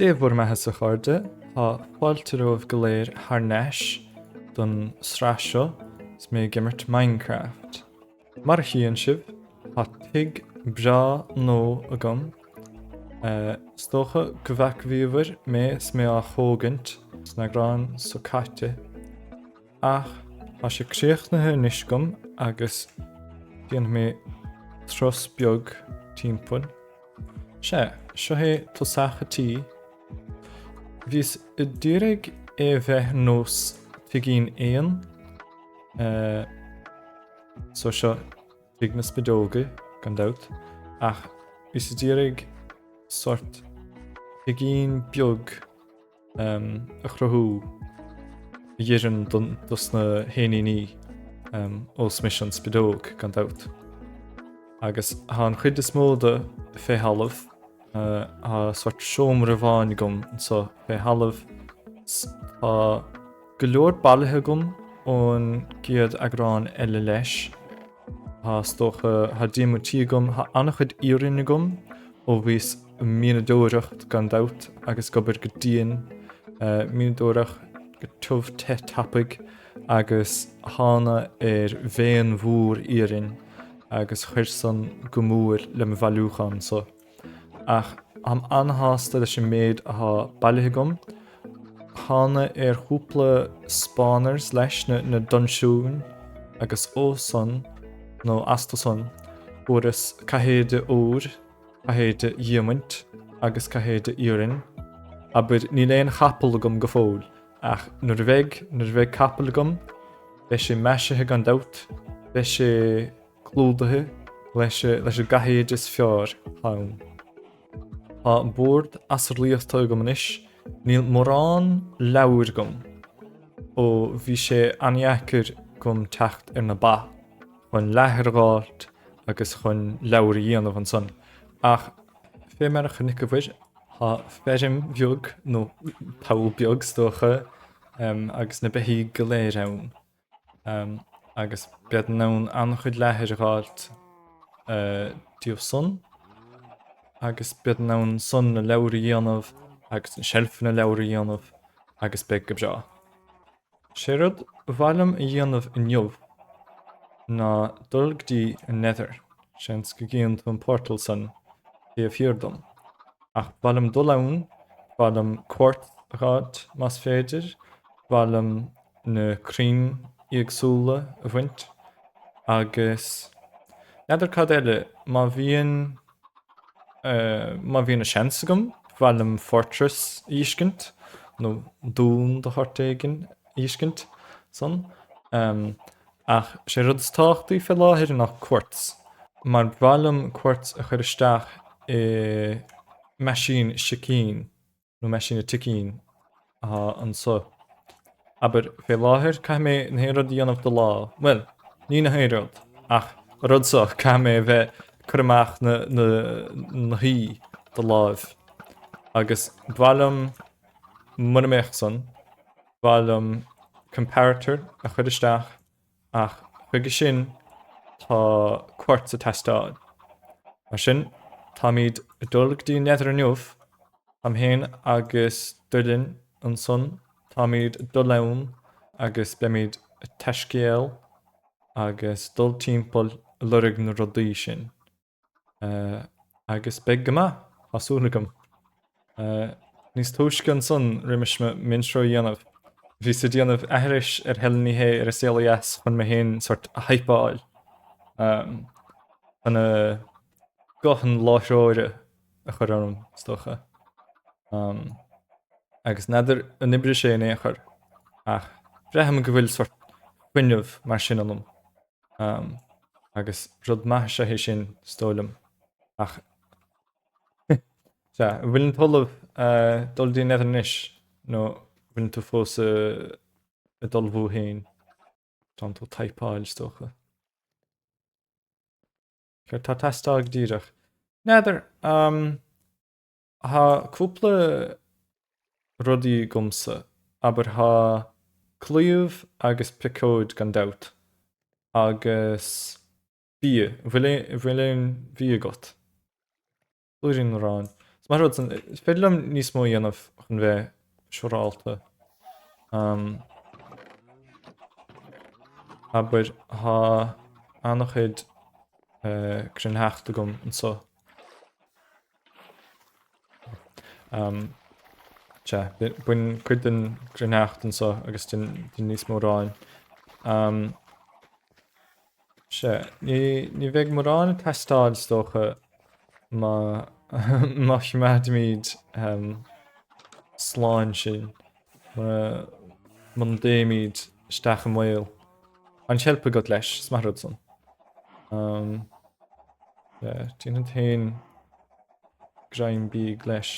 Dé bhur mbeathasa a chairde, tá fáilte romhaibh go léir thar n-ais don sraith seo is mé ag imirt Minecraft. Mar a chíonn sibh, tá tigh breá nua agam. Is dócha go bhfeaca bhíobhair mé is mé á thógaint san eagrán so caite. Ach tá sé críochnaithe anois agam agus déanfaidh mé turas beag timpeall. Sea, seo é tosach an tí. Bhíos a d'iarraidh é a bheith nós tigín éan. So seo tigh na spideoga, gan dabht, ach bhíos a d'iarraidh sort tigín beag a chruthú a dh'oireann dos na héiníní, ós mise an spideog, gan dabht. Agus tá an chuid is mó de fé thalamh, tá sort seomra amháin agam anso fé thalamh, tá go leor bailithe agam ón gcéad eagrán eile leis. Tá, is dócha, tá diamaintí agam, tá an-chuid iarainn agam ó bhíos ag mianadóireacht gan dabht agus ag obair go dian, mianadóireacht go tiubh te tapaidh agus thána ar vein mhór iarainn agus chuir san go mór le mo bhailiúchán so. Ach táim an-shásta leis an méid athá bailithe agam. Thána ar chúpla spawners leis, na dunsiúin, agus ó san, nó astu san, fuaireas cathéide óir, cathéide dhiamaint agus cathéide iarainn. Abair, níl aon chapall agam go fóill, ach nuair a bheidh, nuair a bheidh capall agam, beidh sé maisithe gan dabht, beidh sé clúdaithe leis, leis an gcathéide is fearr atá ann. Tá bord asarlaíochta agam anois, níl mórán leabhair agam ó bhí sé an-dheacair agam teacht ar na ba. chun leathar a dh'fháilt agus chun leabhar a dhéanamh ansan. Ach fé mar a chonaiceabhair, tá feirm bheag, nó poll beag is dócha, agus na beithígh go léir ann. Agus bead in ann an-chuid leathair a dh'fháilt díobh san, agus bead in ann san na leabhair a dhéanamh agus na seilfeanna leabhar a dhéanamh agus beidh go breá. Sé rud ba mhaith liom a dhéanamh inniu ná dul go dtí an Nether, seans go gcíonn tú an portal san taobh thiar dom, ach ba mhaith liom dul ann, ba mhaith liom quartz a dh'fháilt más féidir, ba mhaith liom na crainn éagsúla a bhaint agus n'fheadar cad eile, má bhíonn. Má bhíonn an seans agam, ba mhaith liom fortress a fheiscint, nó dún de shórt éigin a fheiscint san. Ach sé rud is tábhachtaí fé láthair ná quartz, mar ba mhaith liom quartz a chur isteach i meaisín sicín. nó meaisín na sicín atá anso. Abair, fé láthair, caithfidh mé na haon rud a dhéanamh de lámh, bhuel, ní na haon rud, ach an rud so, caithfidh mé a bheith ag cur amach na, na, nothaí de láimh. Agus ba mhaith liom, mura mbeadh san, ba mhaith liom comparator a chur isteach ach chuige sin tá quartz ag teastáil. Mar sin, táimid ag dul go dtí an Nether inniu, táim féin agus Duilin ansan, táimid ag dul ann agus beimid ag taiscéal agus dul timpeall ag lorg na rudaí sin. Agus beidh go maith, tá súil agam. Níos túisce ansan roimis m'intro a dhéanamh, bhíos ag déanamh aithris ar Helen Ní Shé ar An Saol Ó Dheas chun mé féin sort a hypeáil chun guth an láithreora a chur orm, is dócha. Agus n'fheadar an oibrigh sé in aon chor, ach braithim go bhfuil sort fuinneamh mar sin ionam. Agus rud maith is ea é sin, is dóigh liom. Ach sea, an bhfuileann tú ullamh dul dtí an Nether anois nó bhfuileann tú fós ag ullmhú féin? Tánn tú ag typeáil, is dócha. Céard tá ag teastáil go díreach? N'fheadar. Tá cúpla rudaí agamsa, abair tá claíomh agus piocóid gan dabht, agus bia, an bhfuil aon bhia agat? Blúirín aráin. Is maith an rud san, is féidir liom níos mó a dhéanamh chun bheith siúrálta. Abair, tá an-chuid cruithneacht agam anseo. Sea, bain cuid den gcruithneacht anseo agus déan níos mó aráin. Sea, ní bheidh mórán ag teastáil is dócha má má choimeádaimid slán sinn, muna dtéimid isteach i mbaol. An cheilp agat leis, is maith an rud san. Déanfad féin greim bídh leis.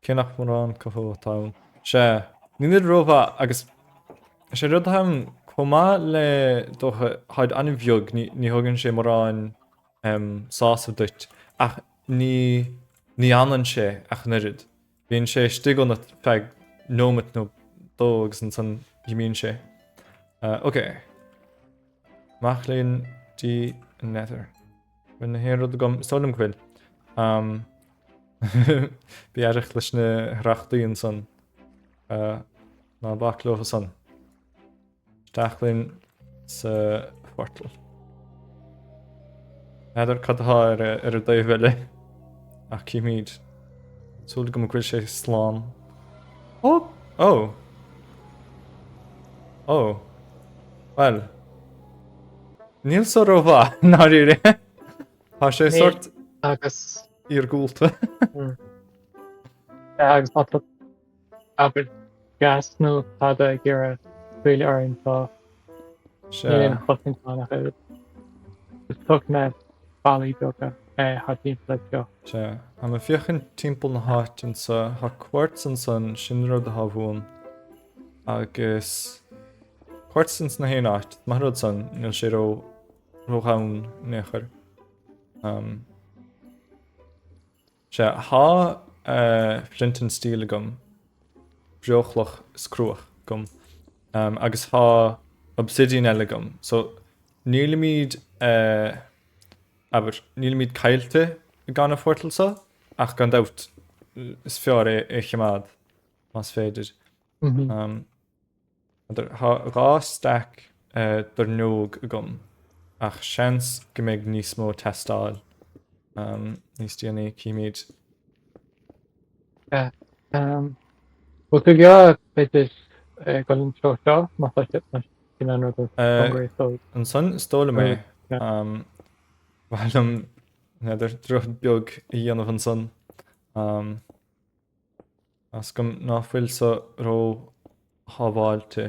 Cé nach mórán cothú atá ann. Sea, níl siad rómhaith agus is é rud atá ann, chomh maith le dócha, táid an-bheag, ní thugann sé mórán sásamh duit ach ní ní fhanann sé ach an oiread. Bíonn sé istigh ionat feadh nóimeat nó dó agus ansan imíonn sé. Ok. Amach linn dtí an Nether. Bhfuil na haon rud agam, is dóigh liom go bhfuil. Bí aireach leis na harrachtaí ansan. Ná bac leo san. Isteach linn sa phortal. N'fheadar cad atá ar ar an dtaobh eile ach cífimid. Súil agam go bhfuil sé slán. Ó! Ó! Ó! Bhuel. Níl so rómhaith, i ndáiríre. Tá sé sort agus iargúlta. Agus má tá abair ghast nó tada ag iarraidh scaoileadh orainn tá níl aon chosaint ann ach oiread. Is thóg mé ballaí beaga thart timpeall air seo. Sea, tá mé ag féachaint timpeall na háite anso, tá quartz ansan, sin rud atá uaim. Agus quartz ins na haon áit, maith an rud san, níl sé ró ródhomhain in aon chor. Um, sea, tá uh, flint and steel agam, breochloch is cruach agam, um, agus tá obsidian eile agam, so nílimid uh, abair, nílimid caillte gan an phortal so, ach gan dabht is fearr é a choimeád. más féidir. Tá 2 stack doirneog agam ach seans go mbeidh níos mó ag teastáil níos déanaí, cífimid. Bhfuil tú ag iarraidh b'fhéidir dul an treo seo má tá sé sin an rud is cóngaraí is dóigh. Ansan is dóigh liom é. Ba mhaith liom n'fheadar droichead beag a dhéanamh ansan. Tá 's agam ná fuil so ró-shábháilte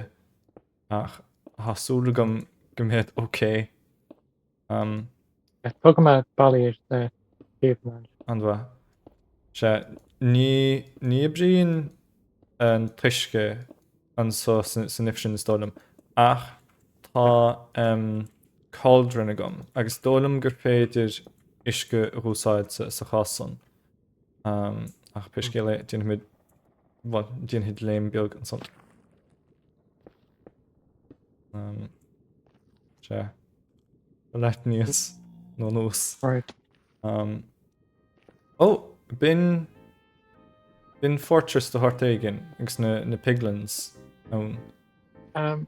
ach tá súil agam go mbeidh ok. Tógfaidh mé ballaí ar na taobhanna ansin. An-mhaith. Sea, ní, ní oibríonn an t-uisce anso san ifreann is dóigh liom, ach tá cauldron agam agus is dóigh liom gur féidir uisce a dh'úsáid sa chás san. Ach pé scéal é, déanfaimid, bhuel, déanfaidh léim beag ansan. Sea. Leat aníos nó anuas. Right. Um, oh, b'in b'in fortress de shórt éigin agus na, na piglins ann. Um,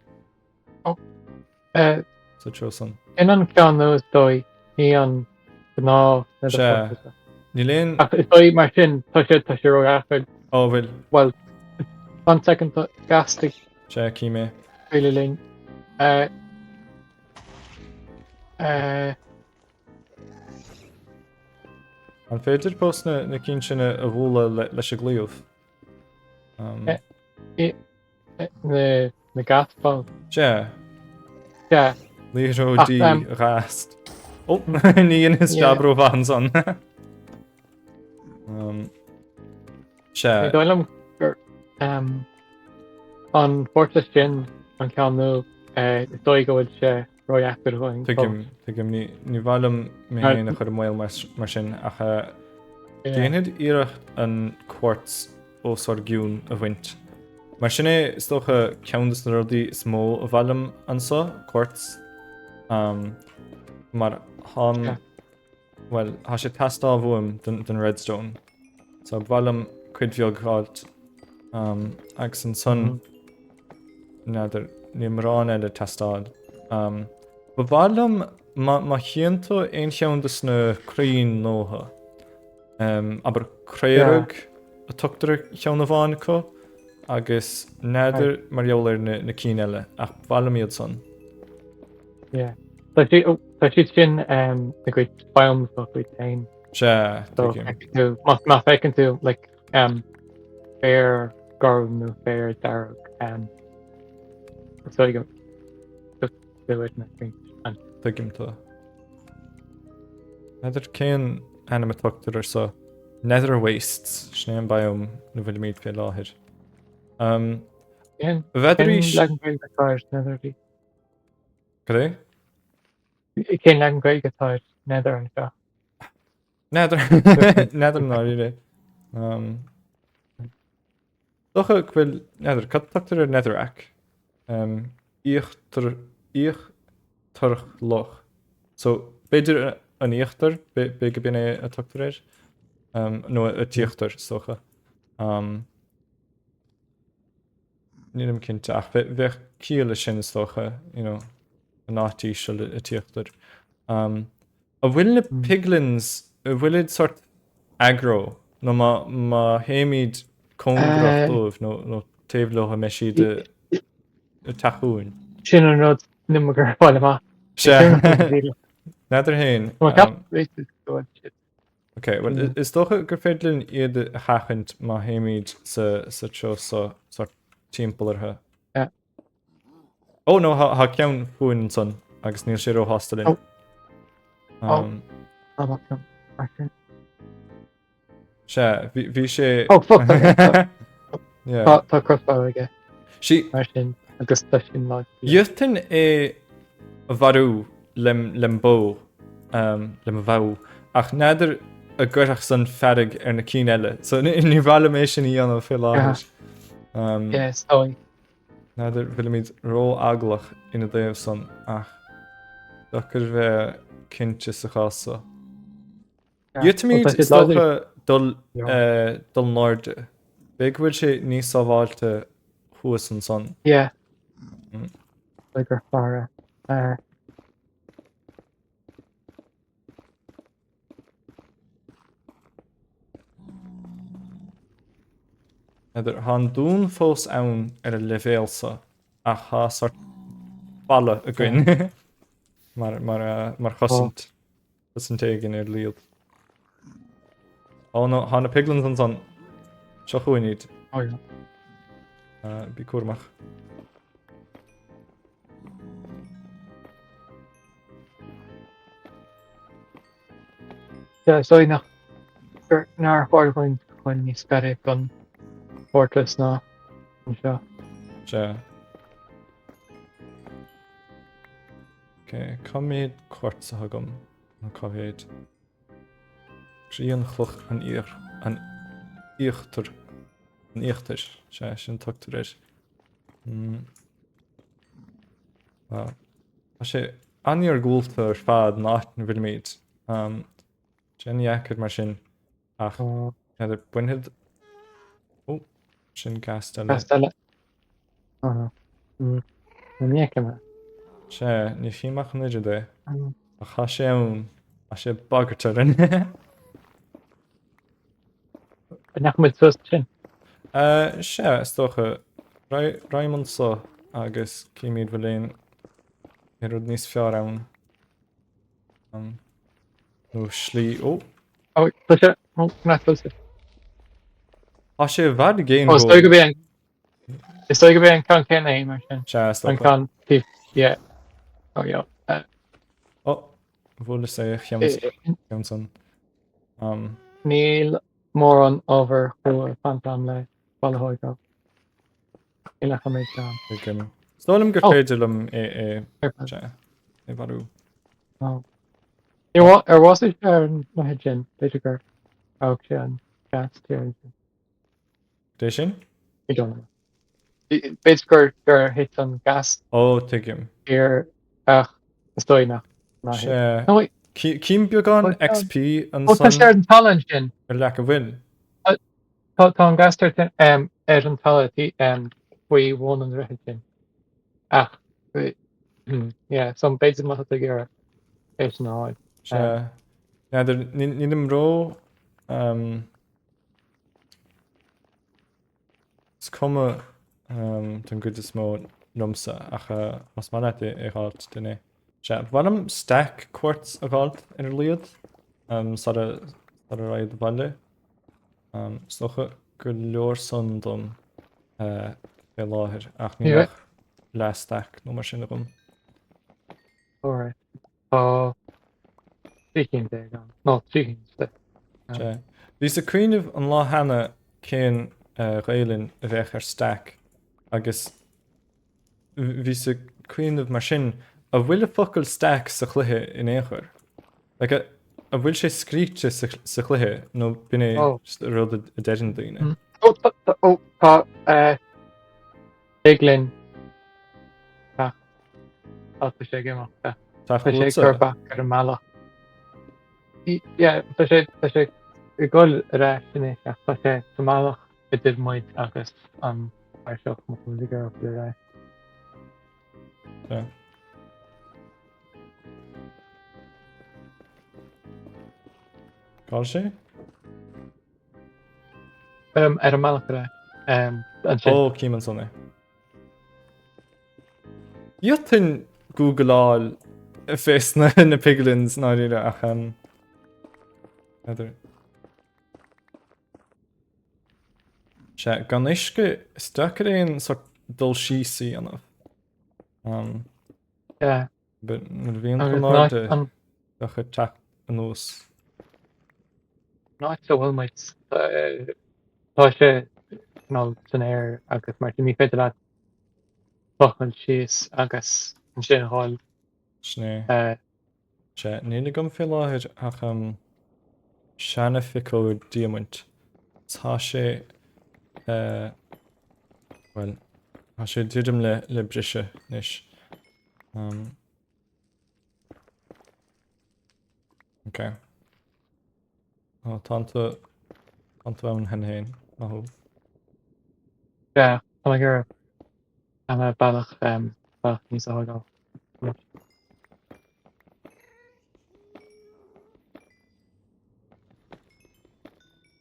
oh, Uh, Sa treo san. Sin an ceann nua is dóigh, ní an gnáth Nether Sea. Fortress. Níl aon... Ach is dóigh mar sin, tá sé tá sé ródheacair. Ó, bhfuil. Well, one second tá ghast ag Sea, cím é. scaoileadh linn. Uh, uh, An féidir fós na, na cinn sin a a bhualadh le, leis an gclaíomh? Um, Eh, Na na ghast balls. Sea. Sea. Liathróidí ghast. Ó, ní dheineas jab rómhaith ansan. Sea. Ní dóigh liom gur an fortress sin an ceann nua, is dóigh go bhfuil sé ródheacair dhúinn. Tuigim, tuigim. Ní ní mhaith liom mé féin a chur i mbaol mar sin ach déanfaid iarracht an quartz os ár gcionn a bhaint. Mar sin é, is dócha, ceann de na rudaí is mó a mhaith liom anso, quartz. Mar tháim, bhuel, tá sé ag teastáil uaim don redstone. So ba mhaith liom cuid bheag a fháilt. Um, agus ansan mm -hmm. n'fheadar níl mórán eile ag teastáil. Um, ba mhaith liom má, má chíonn tú aon cheann de sna crainn nua. Um, abair craorag yeah. a tugtar ar cheann amháin acu agus n'fheadar mar gheall ar na, na cinn eile ach ba mhaith liom iad san. Yeah. Tá siad oh, tá siad sin um, na gcuid biomes dá gcuid féin. Sea, tuigim. So, má má feiceann tú like, um, féar gorm nó féar dearg um, is dóigh go Tuigim tú. N'fheadar cén ainm a tugtar ar so. Nether Wastes, sin é an biome ina bhfuilimid fé láthair. Um, Cén Bheadh cén leagan Gaeilge atá ar Nether Cad é? Cén leagan Gaeilge atá ar Nether anseo? N'fheadar N'fheadar i ndáiríre. Um, Dócha go bhfuil n'fheadar, cad tugtar ar Netherrack? Um, íochtar íochtarchloch. So, b'fhéidir an íochtar, b'fhéidir go b'in é a tugtar air. Um, nó an t-íochtar, is dócha. Um, nílim cinnte ach bheadh ciall leis sin is dócha, you know, an áit íseal an t-íochtar. Um, An bhfuil na piglins, an bhfuilid sort aggro nó má má théimid cóngarach dóibh nó nó taobh leo an mbeidh siad ag teacht chugainn? Sin an rud níl mé ag iarraidh fáil amach. Sea. N'fheadar féin. Ok, well is dócha gur féidir linn iad a sheachaint má théimid sa sa treo so sort timpeall orthu. Ó no, tá ceann fúinn ansan agus níl sé róshásta linn. Ó. Tá ceann mar sin. Sea, bhí sé... Ó, fuck! Tá crossbow aige. Sí. Mar sin, agus tá sin lag. D'fhéadfainn é a mharú lem bó, le mo bhogha, ach n'fheadar an gcuirfeadh san fearg ar na cinn eile, so ní mhaith liom é sin a dhéanamh fé láthair. Yeah, is dóigh. N'fheadar, bhfuilimid ró-eaglach ina dtaobh san, ach deacair bheith cinnte sa chás so. D'fhéadfaimid, is dócha, dul dul in airde. B'fhéidir go bhfuil sé níos sábháilte thuas ansan. Yeah. B'fhéidir gur fearr é. N'fheadar, tá an dún fós ann ar an leibhéal so ach tá sort balla againn mar, mar, mar chosaint, chosaint éigin ar a laghad. Ó no, tá na piglins ansan. Seo chugainn iad. Ó yeah. Uh, bí cúramach. Is dóigh nach gur nár chóir dhúinn chun níos gaire don fortress ná anseo. Sea. Ok, cá mhéad quartz atá agam? Nó cá mhéad? Grianchloch an iar an íochtar an íochtair. Sea, sin tugtar air. Mm. Tá sé an-iargúlta ar fad an áit ina bhfuilimid. Sé an-dheacair mar sin ach n'fheadar bainfead Ó, sin ghast eile. Ghast eile. Ní fheicim é. Sea, ní chím ach an oiread é. Ach tá sé ann. Tá sé ag bagairt orainn. An ndeachaigh muid suas sin? Sea, is dócha. Raghaim anso agus címid bhfuil aon aon rud níos fearr ann. Nó slí... Ó! Ó, tá sé... Ó, nach bhfuil sé. Tá sé i bhfad i gcéin Ó, is dóigh go bhfuil an... Is dóigh go bhfuil an ceann céanna é mar sin. Sea, is dócha. An ceann taobh... Yeah. Ó, yeah. Ó, bhuaileas é a cheann san. Um. Níl mórán ábhair chrua fanta agam le balla a thógáil. Níl ach an méid seo agam. Tuigim. Is dóigh liom gur féidir liom é é é mharú. Ar bhásaigh sé ar an mbeithígh sin, b'fhéidir gur fhág sé an ghast thiar ansin. Dé sin? I don't know. B'fhéidir gur gur thit an ghast. Ó, tuigim. Thiar ach is dóigh nach nach thit. Sea. No, wait. Cím beagán XP ansan. Ó, tá sé ar an talamh ansin. Ar leac, an bhfuil? Tá tá an ghast ar um, ar an talamh um, faoi bhun an droichid sin. Ach hmm, yeah, so b'fhéidir má tá tú ag iarraidh é sin a fháil. Sea. N'fheadar, nílim ró um, Is cuma um, don gcuid is mó liomsa ach uh, más maith leat é a dh'fháilt, déan é. Sea, ba mhaith liom stack quartz a dh'fháilt ar a laghad um, sara sara raghad abhaile. Um, is dócha gur leor san dom uh, fé láthair ach níl ach leath stack nó mar sin agam. Alright. Tá 13 cinn ann. Nó 3 cinn de. Sea. Bhíos ag cuimhneamh an lá cheana cén Ghaelainn a bheadh ar stack agus bhíos ag cuimhneamh mar sin, an bhfuil an focal stack sa chluiche in aon chor? Like, an bhfuil sé scríte sa chluiche nó b'in é just rud a deireann daoine? Ó, ó, tá, Piglin. Tá. Tá sé ag imeacht. Tá. Tá sé ag cur bac ar an mbealach. Yeah, tá sé tá sé ag dul ar ais anois ach tá sé sa mbealach idir muid agus an tairseach má tá muid ag iarraidh dul ar ais. Yeah. Cá bhfuil sé? Ar an mbealach ar ais. Ansin. Ó, cím ansan é. D'fhéadfainn googleáil fés na na piglins ndáiríre ach um, n'fheadar. Sea, gan uisce is deacair aon sort dul síos a dhéanamh. Um, Yeah. But nuair a bhíonn tú in airde, bheadh teacht anuas. An áit a bhfuil muid, tá sé cineál san aer agus mar sin ní féidir leat tochailt síos agus ansin a dhul. Sin é. Sea, níl agam fé láthair ach seana-phiocóir diamaint. Tá sé, bhuel, tá sé ag druidim le briseadh anois. Um, ok. Ó, tá tú tá tú ann cheana féin, maith thú. Yeah, tá mé ag iarraidh tá mé bealach um, bealach níos a thógáil.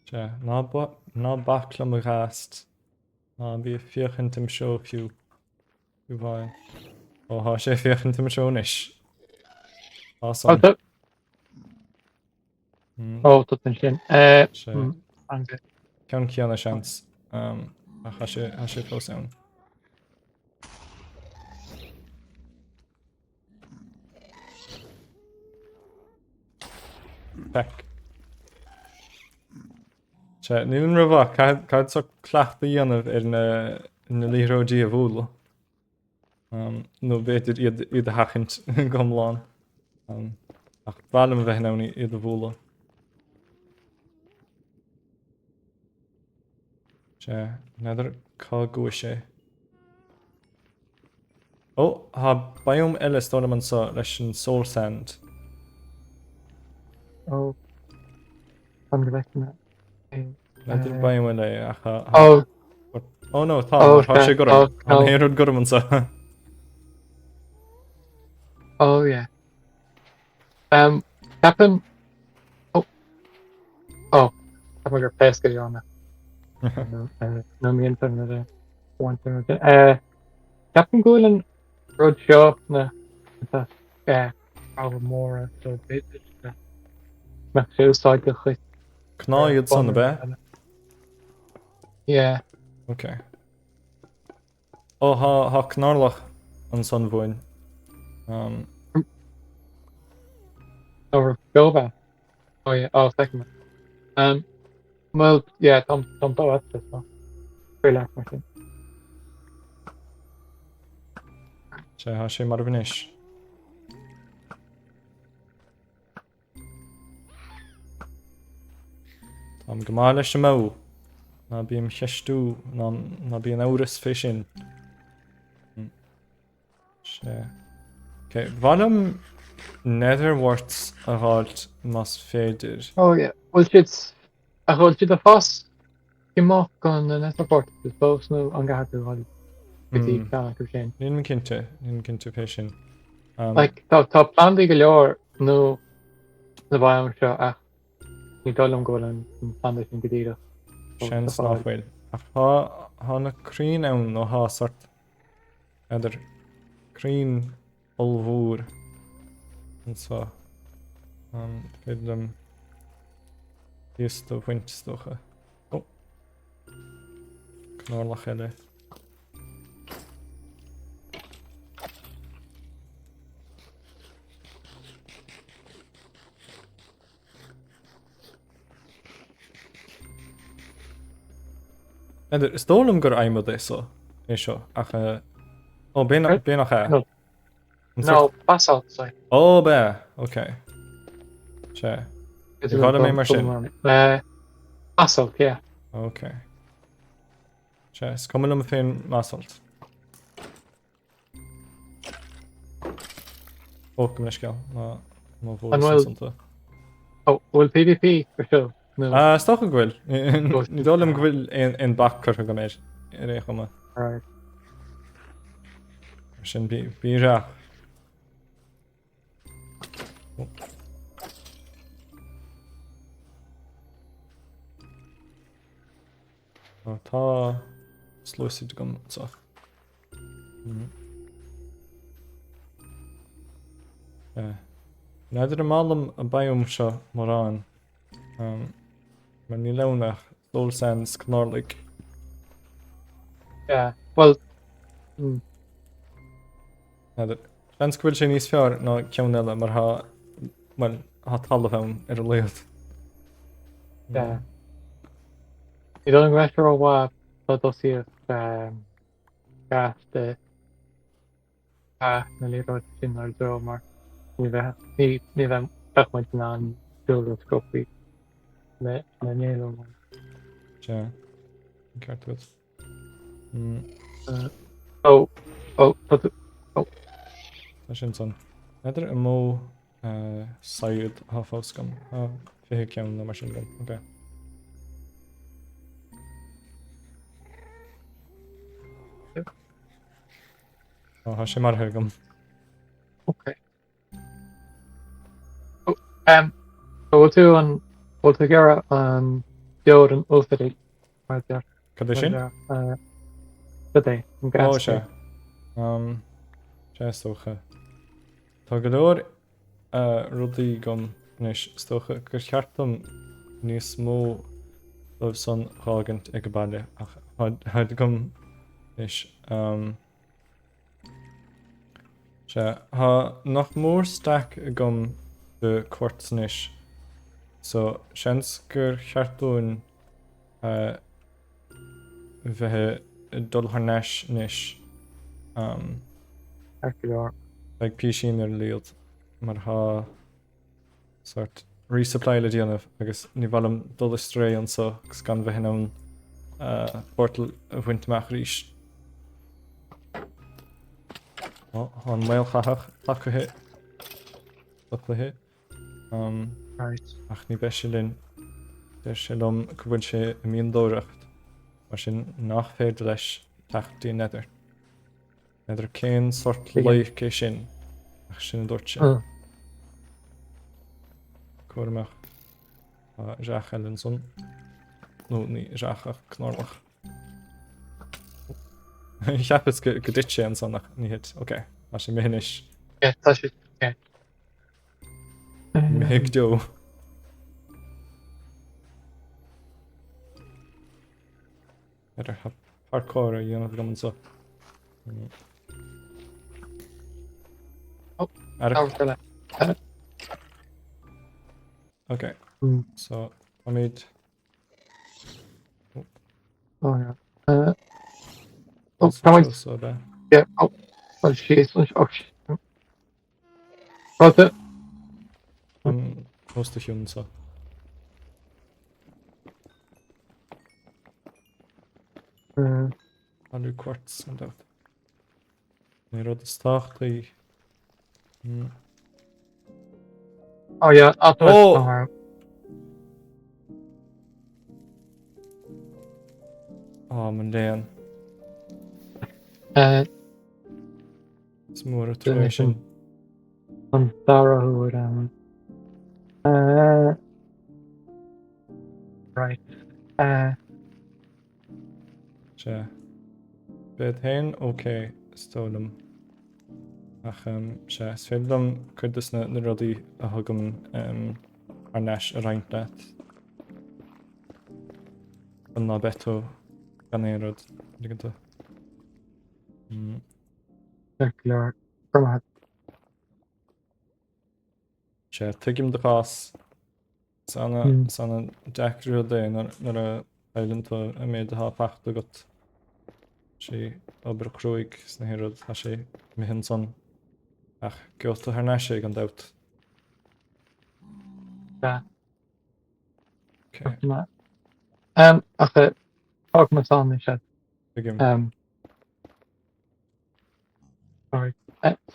Sea, ná, ba, ná bac liom a ghast. Ná bí ag féachaint im threo fiú. Fiú amháin. Ó thá sé ag féachaint i mo threo anois. Tá san. Ó, Ó, tá ansin. Eh, Ceann céanna seans. Ach tá sé, tá sé fós ann. Feck. Sea, nílim rómhaith, caithfidh sort cleachtadh a dhéanamh ar na na liathróidí a bhualadh. Nó b'fhéidir iad iad a sheachaint go hiomlán. Ach ba mhaith liom a bheith in ann iad a bhualadh. Sea, n'fheadar cá gcuaigh sé. Ó, tá biome eile is dóigh liom anseo leis an soul sand. Ó, fan go bhfeicfidh mé. N'fheadar biome eile é ach tá... Ó! Ó no, tá, tá sé gorm. Tá an aon rud gorm anseo. Ó, yeah. Um, ceapaim... Ó! Ó, ceapaim gur pléasc a bhí ann. Nó mian Ceapaim go bhfuil an rud seo na cnámha móra so b'fhéidir go mbeadh sé úsáideach dhuit. Cnámha iad san, ab ea? Yeah. Ok. Ó, thá, thá cnárlach ansan bhuainn. Um. Nó raibh beo Oh yeah, oh feicim é. Um, well, yeah, tá tá dá leat so. Faoi leat mar sin. Sé thá sé marbh anois. Táim go maith leis an mbó. Ná bím cheistiú, ná ná bíonn amhras fé sin. Sea. Ok, ba mhaith liom nether warts a dh'fháilt más féidir. Oh yeah, bhfuil siad, ach bhfuil siad ag fás? Amach gan na Nether Fortresses fós nó an gcaithfidh tú dul go dtí ceann acu sin? Nílim cinnte, nílim cinnte fé sin. Like, tá, tá plandaí go leor nó sna biome seo ach ní dóigh liom go bhfuil an, an planda sin go díreach. Seans ná fuil. Ach tá, tá na crainn ann nó tá sort, n'fheadar, crainn ollmhór anseo. An féidir liom píosa a bhaint is dócha. Ó! Cnárlach eile. N'fheadar, is dóigh liom gur adhmad é so, é seo, ach eh, ó, b'é nach, b'é nach ea. No. No, basalt, sorry. Ó, b'ea, ok. Sea. Ní bhfada mé mar sin. Eh, basalt, yeah. Ok. Sea, is cuma liom féin basalt. Ó, gabh mo leithscéal, ná ná An bhfuil- Ó, bhfuil PvP ar siúl? Nó- Ah, is dócha go bhfuil. Ní dóigh liom go bhfuil aon aon bac curtha agam air ar aon chuma. Right. Mar sin bí bí reach. Ó. Ó, Tá sluasaid agam anseo. N'fheadar an maith liom an biome seo mórán, mar níl ann ach soul sand 's cnárlaigh. Yeah, well... N'fheadar. Seans go bhfuil sé níos fearr ná ceann eile mar tá, bhuel, tá talamh ann ar a laghad. Yeah. Ní dóigh liom go mbeadh sé rómhaith dá dtosaíodh ghast de na liathróidí sin ár dtreo mar ní bheadh ní ní bheadh bheadh muid in ann siúl go sciobtha le le n-éalú uaidh. Sea, an ceart agat. Ó ó tá tú ó. Tá sin san. N'fheadar an mó saighead atá fós agam. Tá 20 ceann nó mar sin agam. Ok. Ó, tá sé maraithe agam. Ok. Oh, um, bhfuil tú an bhfuil tú ag iarraidh an deoir an ulfaidigh mar deir. Cad é sin? Cad é? An Ó, sea. Um, sea, is dócha. Tá go leor rudaí agam anois, is dócha gur cheart dom níos mó dóibh san a fhágaint ag an baile ach táid agam anois. Sea, tá nach mór stack agam de quartz anois so seans gur cheart dúinn bheith ag dul thar n-ais anois. Ceart go leor. Beidh písín ar a laghad mar tá sort resupply le déanamh agus ní mhaith liom dul astray anso agus gan bheith in ann portal a bhaint amach arís. Ó, tá an maolchaitheach tagtha. Tagtha. Right. Ach ní bheidh sé linn. Deir sé liom go bhfuil sé i mianadóireacht, mar sin nach féidir leis teacht dtí an Nether. N'fheadar cén sort loighic é sin, ach sin a dúirt sé. Cá mbeadh each eile ansan. Nó ní each ach cnárlach. Cheapas go dtit sé ansan ach ní thit. Ok, tá sé imithe anois. Yeah, tá sé. Yeah. Imithe go deo. Ar parkour a dhéanamh agam anseo. Oh, Ar Ok, so táimid Oh, yeah. Uh, oh, tá muid. So there. Yeah, oh, oh, síos, oh, Fáilte. An os do chionn so. Bailiú quartz gan dabht. Ní rud is tábhachtaí. Oh yeah, oh! Á, mo léan. Is mór an trua é sin. An dara huair ann. Right. Sea. Bead féin ok, is dóigh liom. Ach sea, is féidir liom cuid de na rudaí a thugaim thar n-ais a roinnt leat. Chun ná beidh tú gan aon rud, an dtuigeann tú? Ceart go leor. Go raibh maith agat. Sea, tuigim do chás. Is ana-deacair rud é nuair a chailleann tú an méid atá fachta agat. Sé obair chruaidh is na haon rud, tá sé imithe ansan. Ach gheobhaidh tú thar n-ais é gan dabht. Sea. Ok. Ach fágfaidh mé slán anois. Tuigim. Alright.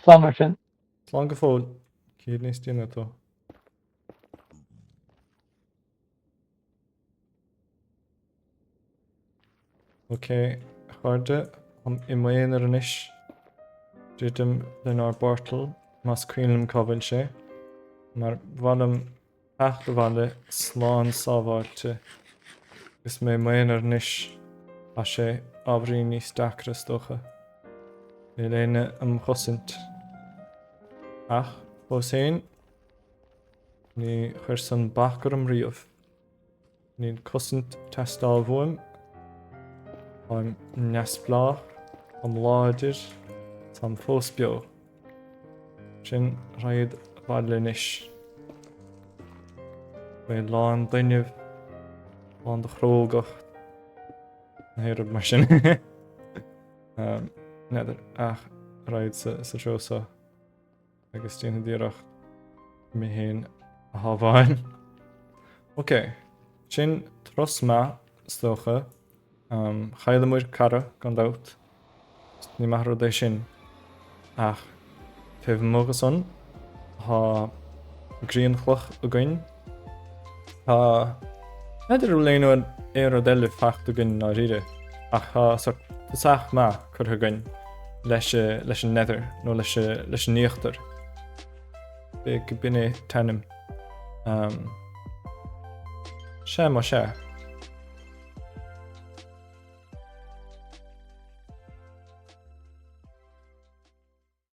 Slán mar sin. Slán go fóill. Cífead níos déanaí tú. Ok, a chairde, táim i m'aonar anois. Druidim lenár bportal, más cuimhin liom cá bhfuil sé, mar ba mhaith liom Teacht abhaile slán sábháilte. Agus mé i m'aonar anois, tá sé ábhairín níos deacra is dócha. Níl éinne im chosaint. Ach, fós féin, ní chuir san bac orm riamh. Níl cosaint ag teastáil uaim. Táim neamhspleách, táim láidir, táim fós beo. Sin raghad abhaile anois. Mé lán d'fhuinneamh, lán de chrógacht, na haon rud mar sin. N'fheadar ach raghad sa treo seo. Agus déanfad iarracht mé féin a shábháil. Ok, sin turas maith is dócha. Um, chailleamar cara gan dabht. Ní maith rud é sin. Ach taobh amuigh de san tá grianchloch againn. Tá n'fheadar an bhfuil aon aon rud eile fachta againn i ndáiríre ach tá sort tosach maith curtha againn leis leis an Nether nó leis leis an íochtar. B'fhéidir go b'in é an t-ainm. Um, sea má sea.